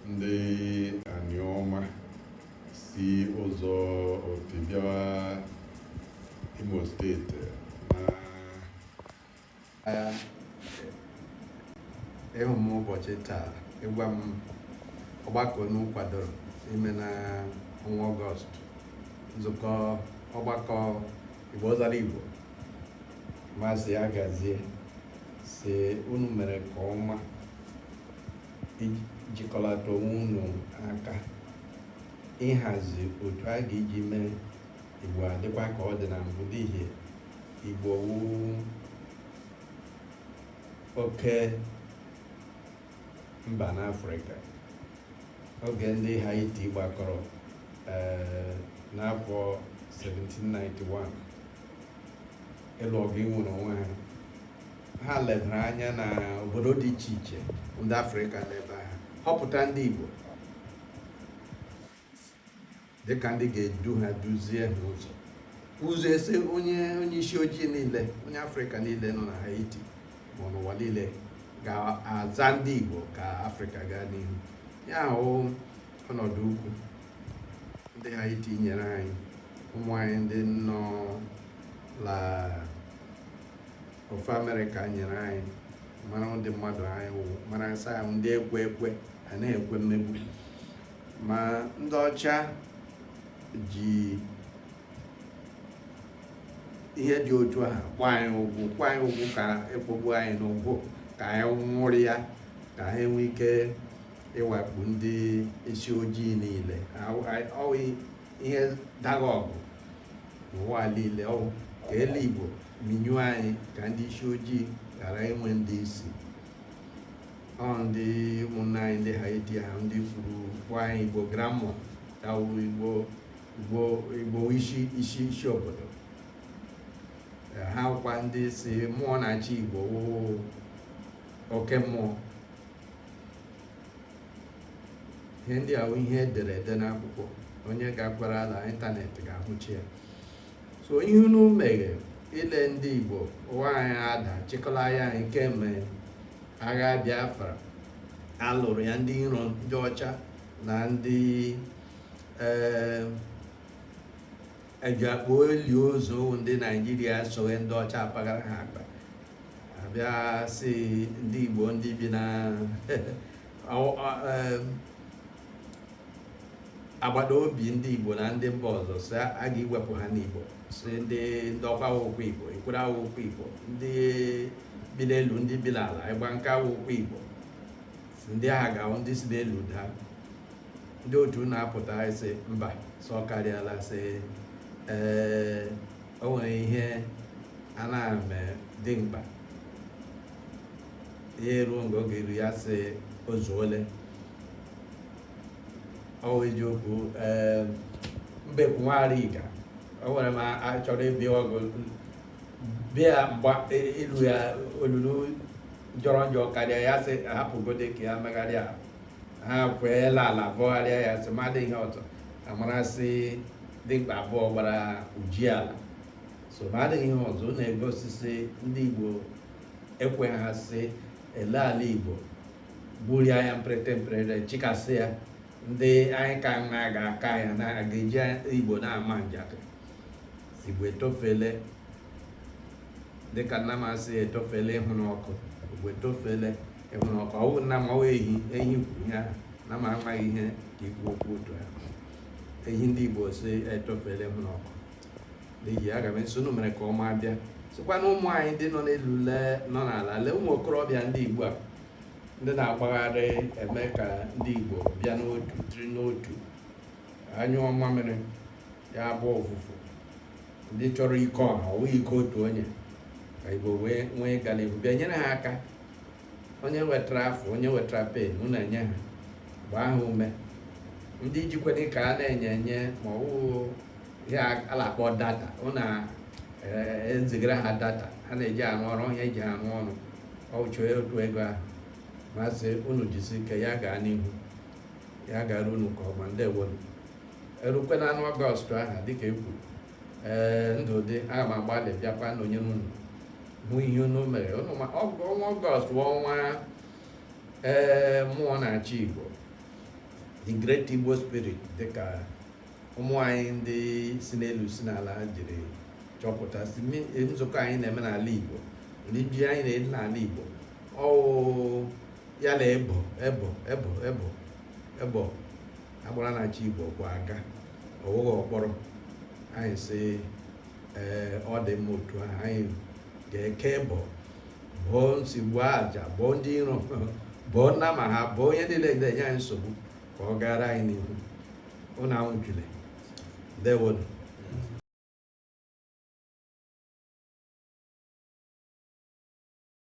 Ndị Aniọma si ụzọ Opi bịawa Imo Steeti na ịhụ m ụbọchị taa, ịgwa m ọgbakọ unu kwadoro ime na ọnwa Ọgọst, nzukọ ọgbakọ Igbo zara Igbo. M asị ya gazie, sị unu mere nke ọma ijikọlata onwe unu aka ịhazi otu a ga-eji mee Igbo adịkwa ka ọ dị na mbụ, n'ihi Igbo wu oke mba n'Afrịka. Oge ndị Haiti gbakọrọ n'afọ 1791 ịlụ ọgụ inwere onwe ha, ha lebara anya na obodo dị iche iche ndị Afrịka n'ebe ahụ, họpụta ndị Igbo dịka ndị ga-edu ha, duzie ha ụzọ ụzọ ese onye onye isi ojii niile, onye Afrịka niile nọ na Haiti ma n'ụwa niile ga-aza ndị Igbo ka Afrịka gaa n'ihu. Ya hụ ọnọdụ ukwu ndị Haiti nyere anyị, ụmụ anyị ndị nọ la ofe Amerịka nyere anyị, mara ndị mmadụ anyị wụ, mara asa ahụ ndị ekwe ekwe a na-ekwe mmegbu. Ma ndị ọcha ji ihe dị otu ahụ kwụ anyị ụgwọ, kwụ anyị ụgwọ ka ekpogbu anyị n'ụgwọ, ka anyị nwụrụ ya, ka ha enwe ike ịwakpu ndị isi ojii niile. Ọ ihe dara ọgụ n'ụwa niile, ọ ka elu Igbo minyuo anyị, ka ndị isi ojii ghara inwe ndị isi. Ọ ndị ụmụnne anyị ndị Haiti ahụ ndị kwuru kpọọ anyị Igbo Granmon, awụ Igbo Igbo Igbo isi isi isi obodo ha, kwa ndị si mmụọ na-achị Igbo wụ oke mmụọ. Ihe ndị a wụ ihe edere ede n'akwụkwọ, onye gakwara na ịntanetị ga-ahụchi ya. So ihe unu meghe ile ndị Igbo ụwa anyị ada chịkọla ya anyị kemgbe agha Biafra alụrụ ya, ndị iro ndị ọcha na ndị eji akpa oli ozu ndị Naijiria soghị ndị ọcha apaghara ha akpa, abịa si ndị Igbo ndị bi na agbata obi ndị Igbo na ndị mba ọzọ, si a ga-ewepụ ha n'Igbo, si ndị ndị Ọkwa awụkwa Igbo, Ikwere awụkwa Igbo, ndị bi n'elu, ndị bi n'ala ịgba nke awụkwa Igbo, si ndị agha ga-awụ ndị si n'elu daa. Ndị otu na-apụta sị mba, sọ karịala, sị ee, o nwere ihe a na-eme dị mkpa ya eruo mgbe ọ ga-eru ya, sị o zuole. Ọ eziokwu, ee, Mbekwu Nwariga o nwere m achọrọ ịbịa ọgụ bịa mgba ilu ya olulu jọrọ njọ karịa ya, sị hapụgode ka ya megharịa ha kweela ala bọgharịa ya, sị mmadụ ihe ọzọ amarasị dimkpa abụọ gbara uji ala. So ma adịghị ihe ọzọ na-egosisi ndị Igbo ekwe ha sị ele ala Igbo gburie ya mprete mprete, chịkasị ya, ndị anyị ka nna ga-aka ya na ga-eji Igbo na-ama njakịrị. Igbo etofele, dịka nna m asị etofele ịhụ n'ọkụ. Igbo etofele ịhụ n'ọkụ. Ọwụ nna m, ọwụ ehi ehi kwuru ihe ahụ, nna m amaghị ihe ka ikwu okwu otu ahụ. Ehi ndị Igbo si etofele ịhụ n'ọkụ. N'ihi aga m esi unu mere ka ọma bịa, sịkwa na ụmụ anyị ndị nọ n'elu lee nọ n'ala lee, ụmụ okorobịa ndị Igbo a ndị na-agbagharị eme ka ndị Igbo bịa n'otu, tiri n'otu, anyụọ mamịrị ya abụọ ụfụfụ, ndị chọrọ ike ọha, ọwụ ike otu onye, ka Igbo wee nwee ịga n'ihu, bịa nyere ha aka. Onye wetara afọ, onye wetara pen, unu enye ha, gbaa ha ume. Ndị jikwana ka a na-enye enye ma ọ wụ ihe a na-akpọ data, unu ezigara ha data ha na-eji arụ ọrụ, ọhịa eji arụ ọrụ ọchụ otu ego ahụ. Masị unu jisi ike, ya gaa n'ihu, ya gara unu nke ọma. Ndewonu. Erukwe na anụ Ọgọst ahụ dịka e kwuru, ee, ndụ dị, aga m agbalị bịakwa nọnyere unu, hụ ihe unu mere unu. Ọnwa Ọgọst bụ ọnwa ee mmụọ na-achị Igbo. The Great Igbo Spirit, dịka ụmụ anyị ndị si n'elu si n'ala jiri chọpụta si nzukọ anyị na-eme n'ala Igbo, nri ji anyị na-eri n'ala Igbo, ọwụ ya na ebo ebo ebo ebo ebo agbara na-achị Igbo kwa aga ọwụghị ọkpọrọ. Anyị sị ee, ọ dị mma otu ahụ. Anyị ga-eke ebo, bụọ nsi, gbuo aja, bụọ ndị iro, bụọ nna ma ha bụọ onye niile na-enye anyị nsogbu ka ọ gara anyị n'ihu. Ụnụ anwụchule. Ndewonu.